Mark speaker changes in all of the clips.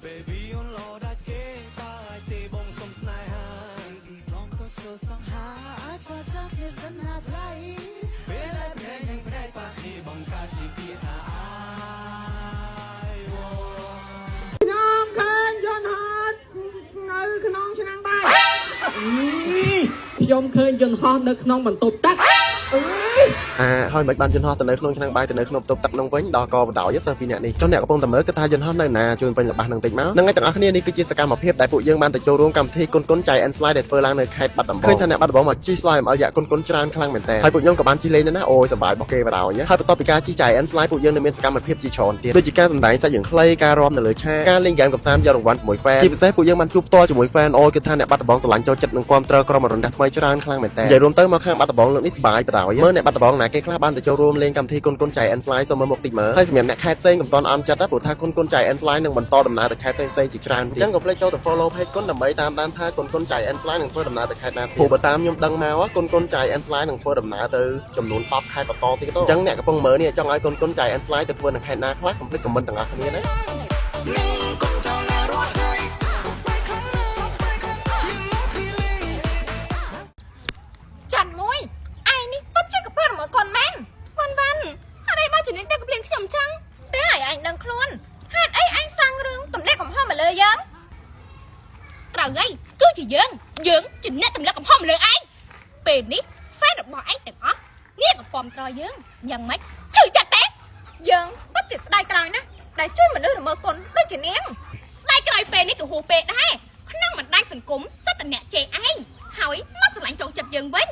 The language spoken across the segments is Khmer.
Speaker 1: Baby អូនលោដាច់គេបើអាចទេបងសុំស្នេហា Baby បងក៏សូសង្ហាអាចឆ្លចាប់គ្នាសិនណាថ្លៃពេលដែលភ្នែកនិងភ្នែកប៉ះគ្នាបង្កើតជាពាក្យថា I want
Speaker 2: ខ្ញុំឃើញយន្តហោះនៅក្នុងឆ្នាំងបាយ
Speaker 3: ខ្ញុំឃើញយន្តហោះនៅក្នុងបន្ទប់ទឹក
Speaker 4: អាហើយមិនបានយន្តហោះទៅនៅក្នុងឆ្នាំងបាយទៅនៅក្នុងបន្ទប់ទឹកនោះវិញដល់កបដោយសិស្សពីរនាក់នេះចុះអ្នកកំពុងតែមើលគិតថាយន្តហោះនៅណាជួយពេញល្បះនឹងតិចមកហ្នឹងហើយទាំងអស់គ្នានេះគឺជាសកម្មភាពដែលពួកយើងបានទៅចូលរួមកម្មវិធីគុនគុន Giant Slide ដែលធ្វើឡើងនៅខេត្តបាត់ដំបងឃើញថាអ្នកបាត់ដំបងមកជិះ slide មករយៈគុនគុនច្រើនខ្លាំងមែនតើហើយពួកខ្ញុំក៏បានជិះលេងដែរណាអូយសប្បាយរបស់គេបដោយហើយបន្ទាប់ពីការជិះ Giant Slide ពួកយើងនៅមានសកម្មភាពជាច្រើនទៀតដូចជាការសម្ដែងសាច់រឿងខ្លីការរាំនៅលើឆាកការលេងហ្គេមកម្សាន្តយករង្វាន់ជាមួយ fan ជាពិសេសពួកយើងបានជួបផ្ទាល់ជាមួយ fan អូយគឺថាអ្នកបាត់ដំបងស្រឡាញ់ចូលចិត្តនិងគាំទ្រក្រុមអរុណដាស់ថ្មីច្រើនខ្លាំងមែនតើនិយាយរួមទៅមកខាងបាត់ដំបងលើកនេះសប្បាយបដោយមើលអ្នកបាត់ដំបងណាគេខ្លះបានទៅចូលរួមលេងកម្មវិធីគុនគុន Giant Slide សូមមើលមុខតិចមើលហើយសម្រាប់អ្នកខេត្តផ្សេងកុំតន់អន់ចិត្តណាព្រោះថាគុនគុន Giant Slide នឹងបន្តដំណើរទៅខេត្តផ្សេងៗជាច្រើនទៀតអញ្ចឹងកុំភ្លេចចូលទៅ follow page គុនដើម្បីតាមដានថាគុនគុន Giant Slide នឹងធ្វើដំណើរទៅខេត្តណាទៀតព្រោះបើតាមខ្ញុំដឹងមកគុនគុន Giant Slide នឹងធ្វើដំណើរទៅចំនួន10ខេត្តបន្តទៀតទៅអញ្ចឹងអ្នកកំពុងមើលនេះចង់ឲ្យគុនគុន Giant Slide ទៅធ្វើនៅខេត្តណាខ្លះកុំភ្លេច comment ទាំងអស់គ្នាណា
Speaker 1: នឹងកុំចោលណារត់ហើយបែកខាងណាបែកខាងយើងមកពីលេង
Speaker 5: ច័ន្ទមួយឯងនេះពិតជាកពើរមើលកូនមែនវ៉ាន់វ៉ាន់ហេតុអីបើជំនាញតែកំភ្លៀងខ្ញុំចឹងទេឲ្យឯងដឹងខ្លួនហេតុអីឯងសាំងរឿងទម្លាក់កំហុសមកលើយើងត្រូវហើយគឺជាយើងយើងជាអ្នកទម្លាក់កំហុសមកលើឯងពេលនេះ fan របស់ឯងទាំងអស់ងាកមកគាំទ្រយើងយ៉ាងម៉េចឈឺចិត្តទេយើងពិតជាស្ដាយក្រោយណាស់ដែលជួយមនុស្សរមើលកូនដូចជានាងស្ដាយក្រោយពេលនេះក៏ហួសពេកដែរក្នុងបណ្ដាញសង្គមសិតតែអ្នកជេរឯងហើយមកស្រឡាញ់ចូលចិត្តយើងវិញ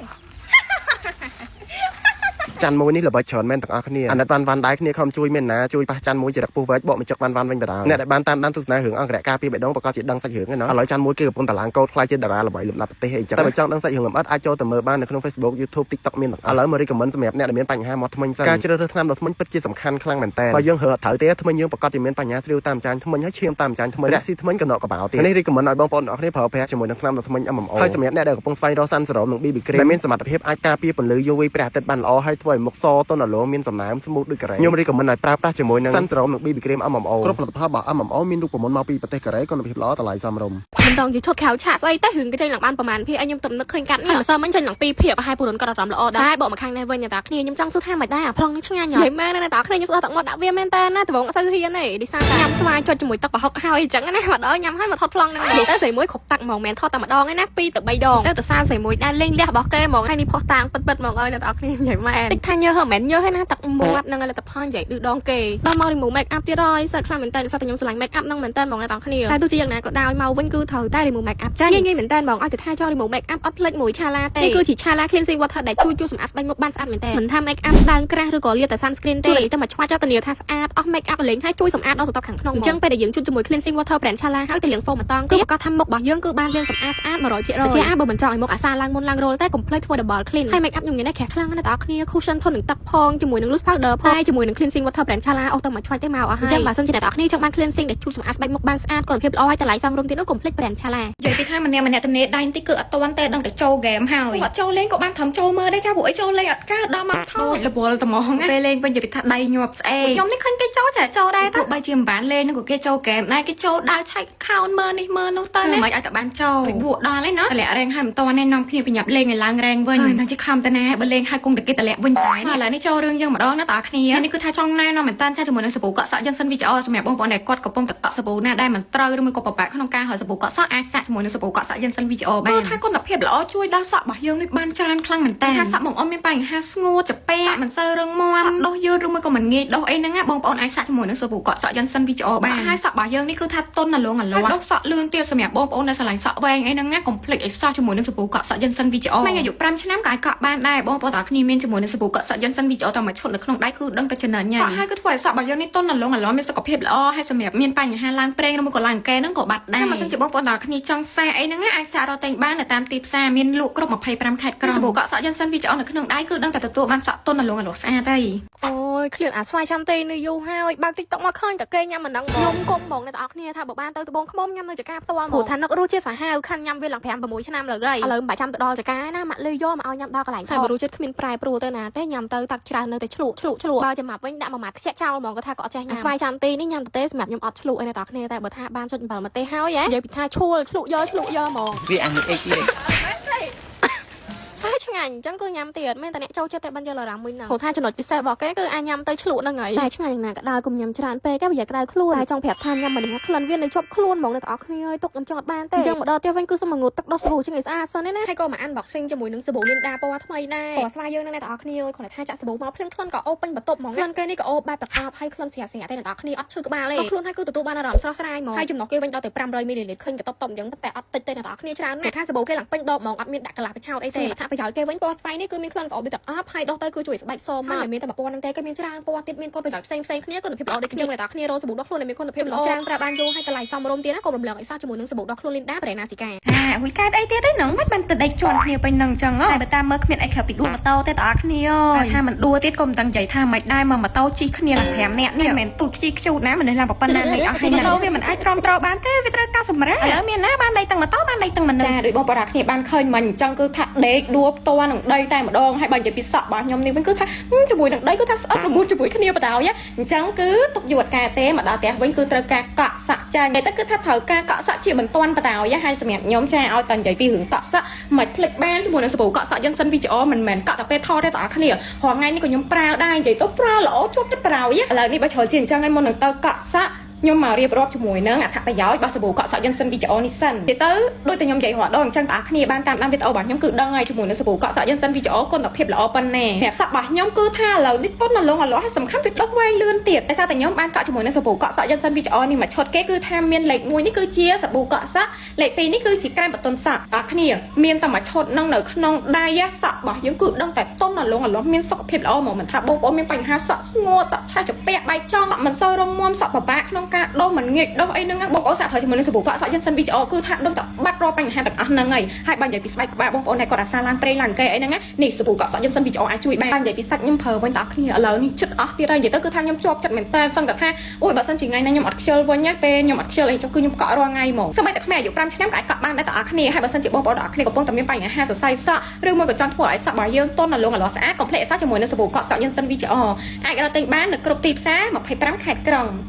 Speaker 4: ច័ន្ទមួយនេះល្បិចច្រើនមែនទាំងអស់គ្នាអាណិតវ៉ាន់វ៉ាន់ដែរគ្នាខំជួយមែនណាជួយប៉ះច័ន្ទមួយចរិតពុះវែកបកមកចឹកវ៉ាន់វ៉ាន់វិញបដាអ្នកដែលបានតាមដានទស្សនារឿងអង្គរៈការពីបេះដូងប្រកាសជាដឹងសាច់រឿងហ្នឹងណាឥឡូវច័ន្ទមួយគេកំពុងតឡើងកោតខ្លាយជាតារាល្បីលំដាប់ប្រទេសអីចឹងតែបើចង់ដឹងសាច់រឿងលម្អិតអាចចូលទៅមើលបាននៅក្នុង Facebook YouTube TikTok មានទាំងអស់ឥឡូវមក recommend សម្រាប់អ្នកដែលមានបញ្ហាមាត់ធ្មេញសិនការជ្រើសរើសថ្នាំដុសធ្មេញពិតជាសំខាន់ខ្លាំងមែនតើបើយើងរើអត់ត្រូវទេធ្មេញយើងប្រកាសជាមានបញ្ហាស្រាវតាមចាញ់ធ្មេញហើយឈាមតាមចាញ់ធ្មេញរកស៊ីធ្មេញកណកកបោទៀតនេះ recommend ឲ្យបងប្អូនទាំងអស់គ្នាប្រើប្រាស់ជាមួយនឹងថ្នាំដុសធ្មេញ MMO ហើយសម្រាប់អ្នកដែលកំពុងស្វែងរក sun serum និង BB cream ដែលមានសមត្ថភាពអាចការពារពន្លឺ UV ព្រះអាទិត្យបានល្អហើយធ្វើឲ្យមុខសទន់រលោងមានសំណើម smooth ដូចការ៉េខ្ញុំ recommend ឲ្យប្រើប្រាស់ជាមួយនឹង sun serum និង BB cream MMO គ្រប់ផលិតផលរបស់ MMO មានរូបមន្តមកពីប្រទេសកូរ៉េគុណភាពល្អតម្លៃសមរម្យ
Speaker 6: មិនដងជាឈុតក្រៅឆាកស្អីទេរឿងគេចេញឡើងបានប្រហែលភាគឲ្យខ្ញុំទំនឹកឃើញកាត់នេះហើយម្សិលមិញចេញឡើងពីរភាគប្រហែលពូរុនគាត់អារម្មណ៍ល្អដែរបកមកខាងនេះវិញអ្នកតាគ្នាខ្ញុំចង់សួរថាមិនដែរអាប្លង់នេះឆ្ងាញ់ហ៎និយាយមែនណាអ្នកតាគ្នាខ្ញុំស្ដាប់ទឹកមាត់ដាក់វាមែនតើណាដំបងអត់សូវហ៊ានទេឌីសាញ៉ាំស្វាយចុចជាមួយទឹកប្រហុកហើយអញ្ចឹងណាមកដល់ញ៉ាំហើយមកថតប្លង់ហ្នឹងនិយាយទៅស្រីមួយគ្រប់ទឹកហ្មងមែនថតតែម្ដងឯណា2ទៅ3ដងទៅទៅសារស្រីមួយដែលលេងលះរបស់គេហ្មងហើយនេះផុសតាងពិតពិតហ្មងអើយអ្នកតាគ្នានិយាយមែនតិចថាញើសហ៎មិនមែនញើសហ៎ណាទឹកមាត់ហ្នឹងលទ្ធផលនិយាយឌឺដងគេដល់មក remove make up ទៀតហើយសើខ្លាំងមែនតើដោយសារតែខ្ញុំស្រឡាញ់ make up ហ្នឹងមែនតើហ្មងអ្នកតាគ្នាតែទោះជាយ៉ាងណាក៏ដោយមកវិញគឺត្រូវតែ remove make up ចាងាយងាយមែនតើហ្មងឲ្យតែថាចង់ remove make up អត់ភ្លេចមួយឆាឡាទេនេះគឺជាឆាឡា cleansing water ដែលជួយជួសសម្អាតស្បែកមុខបានស្អាតមែនតើមិនថា make up ស្ដើងក្រាស់ឬក៏លាបតែ sunscreen ទេតែមកឆ្វាច់ចោលធានាថាស្អាតអស់ make up លេងហើយជួយសម្អាតដល់សន្ទុះខាងក្នុងអញ្ចឹងពេលដែលយើងជូតជាមួយ cleansing water brand ឆាឡាហើយទៅលាង foam ម្ដងគឺប្រកាសថាមុខរបស់យើងគឺបានលាងសម្អាតស្អាត100%ជាអាបើមិនចង់ឲ្យមុខអាសាឡើងមុនឡើងរលតែកុំភ្លេចធ្វើ double clean ហើយ make up ខ្ញុំញ៉ាំនេះក្រាស់ខ្លាំងណាស់អ្នកនរគ្នា cushion ធន់នឹងទឹកផងជាមួយនឹង loose powder ផងតែជាមួយនឹង cleansing water brand ឆាឡាអស់ទៅមកឆ្វាច់ទេមកអស់ហើយអញ្ចឹងបើសិនជាអ្នកនរគ្នាចង់បាន cleansing ដែលជួយសម្អាតស្បែកមុខបានស្អាតគុណភាពល្អហើយតម្លៃសមរម្យទៀតនោះកុំភ្លេច brand ឆាឡា
Speaker 5: និយាយពីថាម្នាក់ម្នាក់ទំនេរដៃបន្តិចគឺអត់ទាន់ទេដឹងតែចូលហ្គេមហើយអត់ចូលលេងក៏បានត្រឹមចូលមើលដែរចាព្រោះអីចូលលេងអត់កើតដល់មកថតរវល់ត្មងពេលលេងវិញនិយាយពីថាដៃញាប់ស្អេកខ្ញុំនេះឃើញគេចូលចាចូលដែរទៅបីជាមិនបានលេងនោះក៏គេចូលហ្គេមដែរគេចូលដើរឆែកខោនមើលនេះមើលនោះទៅណាមិនឲ្យតែបានចូលដូចវក់ដល់ឯណាតម្លាក់រែងហើយមិនតន់ទេនាំគ្នាប្រញាប់លេងឲ្យឡើងរែងវិញហើយតែជាខំតាណាបើលេងហើយគង់តែគេតម្លាក់វិញដែរឥឡូវនេះចូលរឿងយើងម្ដងណាតើគ្នានេះគឺថាចង់ណែនាំមែនតើចាជាមួយនឹងសាប៊ូកក់សក់ Johnson VGR សម្រាប់បងប្អូនដែលគាត់កំពុងតែកក់សាប៊ូណាដែលមិនត្រូវឬមួយក៏ពិបាកក្នុងការហើសាប៊ូកក់សក់អាចសាកជាមួយនឹងសាប៊ូកក់សក់ Johnson VGR បានគឺថាគុណភាពល្អជួយដល់សក់របស់យើងនេះបានច្រើនខ្លាំងមែនតើថាសក់បងអូនមានបញ្ហាស្ងួតចាពាក់មិនសូវរឹងមាំដុះយឺតឬមួយក៏មិនងាយដុះអីហ្នឹងណាបងប្អូនអាចសាកជាមួយនឹងសាប៊ូកក់សក់ Johnson VGR បានហើយសក់របស់យើងនេះគឺថាទន់ណាលងអាលាស់ដុះសក់លឿនទៀតសម្រាប់បងប្អូនដែលស្រឡាញ់សក់វែងអីហ្នឹងណាកុំភ្លេចឲ្យសោះជាមួយនឹងសាប៊ូកក់សក់ Johnson VGR ក្មេងអាយុ5ឆ្នាំក៏អាចកក់បានដែរបងប្អូនទាំងគ្នាមានជាមួយនឹងសាប៊ូកក់សក់ Johnson VGR តែមួយឈុតនៅក្នុងដៃគឺដឹងតែចំណេញហើយហើយគឺធ្វើឲ្យសក់របស់យើងនេះទន់ណាលងអាលាស់មានសុខភាពល្អហើយសម្រាប់មានបញ្ហាឡើងប្រេងឬមួយក៏ឡើងកែហ្នឹងក៏បាត់ដែរតែបើសិនជាបងប្អូនទាំងគ្នាចង់សាកអីហ្នឹងណាអាចសាករកទិញបាននៅតាមទីផ្សារមានលក់គ្រប់25ខេត្តក្រុងសាប៊ូកក់សក់ Johnson VGR នៅក្នុងដៃគឺដឹងតែទទួលបានសក់ទន់ណាលងអាលាស់ស្អាតហើយ
Speaker 6: អូយឃ្លានអាស្វាយចាំទេនេះយូរហើយបើក TikTok មកឃើញតែគេញ៉ាំមិនដឹងហ្មងខ្ញុំគុំហ្មងអ្នកទាំងអស់គ្នាថាបើបានទៅត្បូងឃ្មុំញ៉ាំនៅចកាផ្ទាល់ហ្មងព្រោះថានឹករសជាតិសាហាវខាន់ញ៉ាំវាឡើង5 6ឆ្នាំលើហើយឥឡូវមិនបាច់ចាំទៅដល់ចកាណាម៉ាក់លឺយកមកឲ្យញ៉ាំដល់កន្លែងហើយបើរសជាតិគ្មានប្រែប្រួលទៅណា ទេញ៉ាំទៅទឹកច្រើននៅតែឆ្លក់ឆ្លក់ឆ្លក់បើចាំម៉ាប់វិញដាក់មួយម៉ាត់ខ្ជាក់ចោលហ្មងគាត់ថាក៏អត់ចេះញ៉ាំស្វាយចន្ទីនេះញ៉ាំទៅទេសម្រាប់ខ្ញុំអត់ឆ្លក់អីអ្នកទាំងគ្នាតែបើថាបានចុចអំបិលម្ទេសហើយហ៎និយាយពីថាឈួលឆ្លក់យកឆ្លក់យកហ្មង
Speaker 7: វាអានេះអីទៀត
Speaker 6: តែឆ្ងាញ់អញ្ចឹងគឺញ៉ាំទៀតមានតែអ្នកចូលចិត្តតែបានយល់អារម្មណ៍មួយហ្នឹងព្រោះថាចំណុចពិសេសរបស់គេគឺអាចញ៉ាំទៅឆ្លក់ហ្នឹងហើយតែឆ្ងាញ់យ៉ាងណាក៏ដោយកុំញ៉ាំច្រើនពេកទេប្រយ័ត្នក្តៅខ្លួនតែចង់ប្រាប់ថាញ៉ាំម្នាក់ក្លិនវានៅជាប់ខ្លួនហ្មងអ្នកទាំងអស់គ្នាហើយទុកមិនចង់បានទេអញ្ចឹងមកដល់ផ្ទះវិញគឺសុំមកងូតទឹកដោះសាប៊ូជាងឲ្យស្អាតសិនណាហើយក៏មក unboxing ជាមួយនឹងសាប៊ូលីនដាពណ៌ថ្មីដែរពណ៌ស្វាយយើងនឹងអ្នកទាំងអស់គ្នាអើយគ្រាន់តែថាចាក់សាប៊ូមកភ្លាមក្លិនក៏អូពេញបន្ទប់ហ្មងក្លិនគេនេះក៏អូបែបទឹកអប់ហើយក្លិនស្រាស្រាទេអ្នកទាំងអស់គ្នាអត់ឈឺក្បាលទេខ្លួនហើយគឺទទួលបានអារម្មណ៍ស្រស់ស្រាយហ្មងហើយចំណុះគេវិញដល់ទៅ500មីលីលីត្រឃើញកតុបតុបអញ្ចឹងតែអត់តិចទេអ្នកទាំងអស់គ្នាច្រើនណាស់ថាសាប៊ូគេឡើងពេញដបហ្មងអត់មានដាក់កន្លះបិឆោតអីទេថាប្រយោជន៍គេវិញពណ៌ស្វាយនេះគឺមានក្លិនក៏អូបទឹកអប់ហើយដោះទៅគឺជួយស្បែកសមមកមិនមានតែមួយពណ៌ហ្នឹងទេគេមានច្រើនពណ៌ទៀតមានគុណប្រយោជន៍ផ្សេងផ្សេងគ្នាគុណភាពល្អដូចគ្នាអ្នកទាំងអស់គ្នារកសាប៊ូដោះខ្លួនដែលមានគុណភាពល្អច្រើនប្រើបានយូរហើយតម្លៃសមរម្យទៀតណាកុំរំលងឲ្យសោះជាមួយនឹងសាប៊ូដោះខ្លួនលីនដាប្រេណាស៊ីកា
Speaker 5: អាហួយកើតអីទៀតឯហ្នឹងមិនបានទៅដេកជន់គ្នាពេញហ្នឹងអញ្ចឹងហ៎តែបើតាមមើលគ្មានអីក្រៅពីដួលម៉ូតូទេតើគ្នាអើយថាមិនដួលទៀតក៏មិនដឹងនិយាយថាមិនដែរមកម៉ូតូជិះគ្នាឡើង5នាក់នេះមិនមែនទូចខ្ជីខ្ជូតណាមនុស្សឡើងប៉ុណ្ណាលេខអស់ហើយណាម៉ូតូវាមិនអាចទ្រាំទ្របានទេវាត្រូវការសម្រាប់ឥឡូវមានណាបានដេកទាំងម៉ូតូបានដេកទាំងមនុស្សចាដូចបងប្អូនគ្នាបានឃើញមិញអញ្ចឹងគឺថាដេកដួលផ្ទាល់នឹងដីតែម្ដងហើយបើនិយាយពីសក់របស់ខ្ញុំនេះវិញគឺថាជាមួយនឹងដីគឺថាស្អិតរមួតជាមួយគ្នាបណ្ដោយអញ្ចឹងគឺទុកយូរអត់កែទេមកដល់ផ្ទះវិញគឺត្រូវការកក់សក់ចាញ់តែគឺថាត្រូវការកក់សក់ជាបន្ទាន់បណ្ដោយហើយសម្រាប់ខ្ញុំចាឲ្យតែនិយាយពីរឿងកក់សក់មិនភ្លេចបានជាមួយនឹងសាប៊ូកក់សក់យិនសិន VGO មិនមែនកក់តែពេលថតទេបងប្អូនគ្នារាល់ថ្ងៃនេះក៏ខ្ញុំប្រើដែរនិយាយទៅប្រើល្អជាប់ចិត្តប្រោយឥឡូវនេះបើជ្រុលជាអញ្ចឹងហើយមុននឹងទៅកក់សក់ខ្ញុំមករៀបរាប់ជាមួយនឹងអត្ថប្រយោជន៍របស់សាប៊ូកក់សក់យិនសិន VGO នេះសិននិយាយទៅដូចតែខ្ញុំនិយាយរាល់ដងអញ្ចឹងបងប្អូនគ្នាបានតាមដានវីដេអូរបស់ខ្ញុំគឺដឹងហើយជាមួយនឹងសាប៊ូកក់សក់យិនសិន VGO គុណភាពល្អប៉ុណ្ណាសម្រាប់សក់របស់ខ្ញុំគឺថាឥឡូវនេះប៉ុនណាលងអាលាស់ហើយសំខាន់វាដុះវែងលឿនទៀតដោយសារតែខ្ញុំបានកក់ជាមួយនឹងសាប៊ូកក់សក់យិនសិន VGO នេះមួយឈុតគេគឺថាមានលេខ1នេះគឺជាសាប៊ូកក់សក់លេខ2នេះគឺជាក្រែមបន្ទន់សក់បងប្អូនគ្នាមានតែមួយឈុតនឹងនៅក្នុងដៃសក់របស់យើងគឺដឹងតែតុនណាលងអាលាស់មានសុខភាពល្អហ្មងមិនថាបងប្អូនមានបញ្ហាសក់ស្ងួតសក់ឆាចាពាក់បែកចង់មិនសូវរងមាំសក់ពិបាកក្នុងការដុសមិនងាយដុសអីហ្នឹងបងប្អូនសាកប្រើជាមួយនឹងសាប៊ូកក់សក់យិនសិន VGO គឺថាដឹងតែបាត់រាល់បញ្ហាទាំងអស់ហ្នឹងហើយហើយបើនិយាយពីស្បែកក្បាលបងប្អូនដែលគាត់អាសាឡើងប្រេងឡើងកេអីហ្នឹងនេះសាប៊ូកក់សក់យិនសិន VGO អាចជួយបាននិយាយពីសាច់ខ្ញុំប្រើវិញតើគ្នាឥឡូវនេះចិត្តអស់ទៀតហើយនិយាយទៅគឺថាខ្ញុំជាប់ចិត្តមែនតើសឹងតែថាអូយបើសិនជាថ្ងៃណាខ្ញុំអត់ខ្ជិលវិញណាពេលខ្ញុំអត់ខ្ជិលអីចុះគឺខ្ញុំកក់រាល់ថ្ងៃហ្មងសូម្បីតែក្មេងអាយុ5ឆ្នាំក៏អាចកក់បានដែរតើគ្នាហើយបើសិនជាបងប្អូនទាំងអស់គ្នាកំពុងតែមានបញ្ហាសរសៃសក់ឬមួយក៏ចង់ធ្វើឲ្យសក់របស់យើងទន់រលោងឲ្យល្អស្អាតកុំភ្លេចឲ្យសក់ជាមួយនឹងសាប៊ូកក់សក់យិនសិន VGO អាចរកទិញបាននៅគ្រប់ទីផ្សារ25ខេត្តក្រុង។